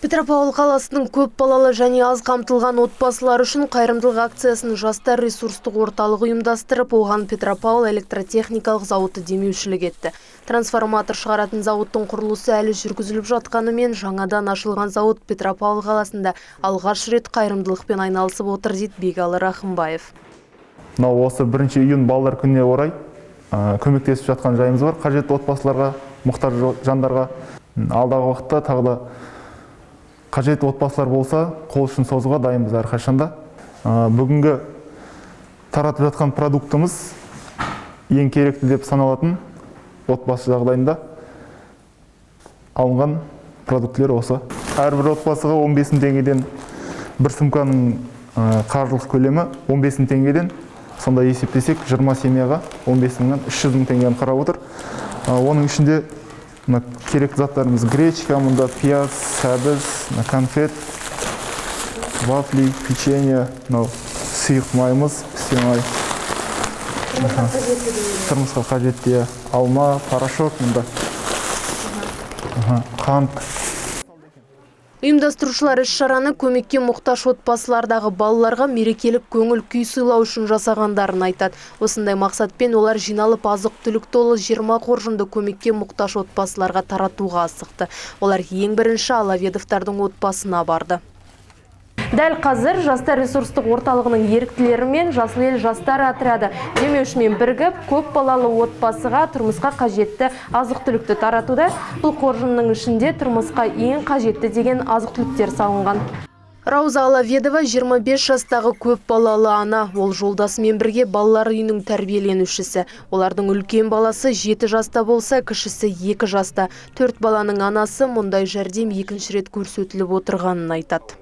Петропавл қаласының көп балалы және аз қамтылған отбасылар үшін қайырымдылық акциясын Жастар ресурстық орталығы ұйымдастырып, оған Петропавл электротехникалық зауыты демеушілік етті. Трансформатор шығаратын зауыттың құрылысы әлі жүргізіліп жатқанымен, жаңадан ашылған зауыт Петропавл қаласында алғаш рет қайырымдылықпен айналысып отыр, дейді Бегалы Рахымбаев. Мынау осы 1 июнь балалар күніне орай көмектесіп жатқан жайымыз бар қажетті отбасыларға, мұқтаж жандарға. Алдағы уақытта тағы да қажетті отбасылар болса, қол ұшын созуға дайынбыз әрқашанда. Бүгінгі таратып жатқан продуктымыз ең керекті деп саналатын отбасы жағдайында алынған продуктілер осы. Әрбір отбасыға 15 мың теңгеден, бір сумканың қаржылық көлемі 15 мың теңгеден. Сонда есептесек, 20 семьяға 15 мыңнан 300 мың теңгені құрап отыр. Оның ішінде мына керекті заттарымыз: гречка, мұнда пияз, сәбіз, мына конфет, вафли, печенье, мынау сұйық майымыз, пісте май, тұрмысқа қажетті, иә, алма, порошок мұнда, қант. Ұйымдастырушылар іс-шараны көмекке мұқтаж отбасылардағы балаларға мерекелік көңіл күй сыйлау үшін жасағандарын айтады. Осындай мақсатпен олар жиналып, азық-түлік толы 20 қоржынды көмекке мұқтаж отбасыларға таратуға асықты. Олар ең бірінші Алаведовтардың отбасына барды. Дәл қазір Жастар ресурстық орталығының еріктілері мен Жасыл ел жастар отряды демеушімен бірігіп, көп балалы отбасыға тұрмысқа қажетті азық-түлікті таратуда. Бұл қоржынның ішінде тұрмысқа ең қажетті деген азық-түліктер салынған. Рауза Алаведова 25 жастағы көп балалы ана. Ол жолдасымен бірге балалар үйінің тәрбиеленушісі. Олардың үлкен баласы 7 жаста болса, кішісі 2 жаста. Төрт баланың анасы мұндай жәрдем екінші рет көрсетіліп отырғанын айтады.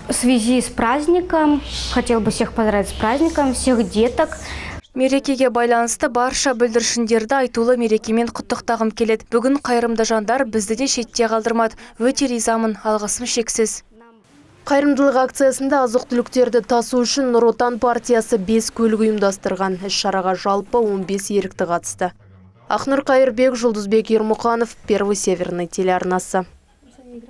В связи с праздником хотел бы всех поздравить с праздником, всех деток. Мерекеге байланысты барша бүлдіршіндерді айтулы мерекемен құттықтағым келеді. Бүгін қайырымды жандар бізді де шетте қалдырмады. Өте ризамын, алғысым шексіз. Қайырымдылық акциясында азық-түліктерді тасу үшін Нұр Отан партиясы 5 көлік ұйымдастырған. Іс-шараға жалпы 15 ерікті қатысты. Ақнұр Қайырбек, Жұлдызбек Ермұқанов, Первый Северный телеарнасы.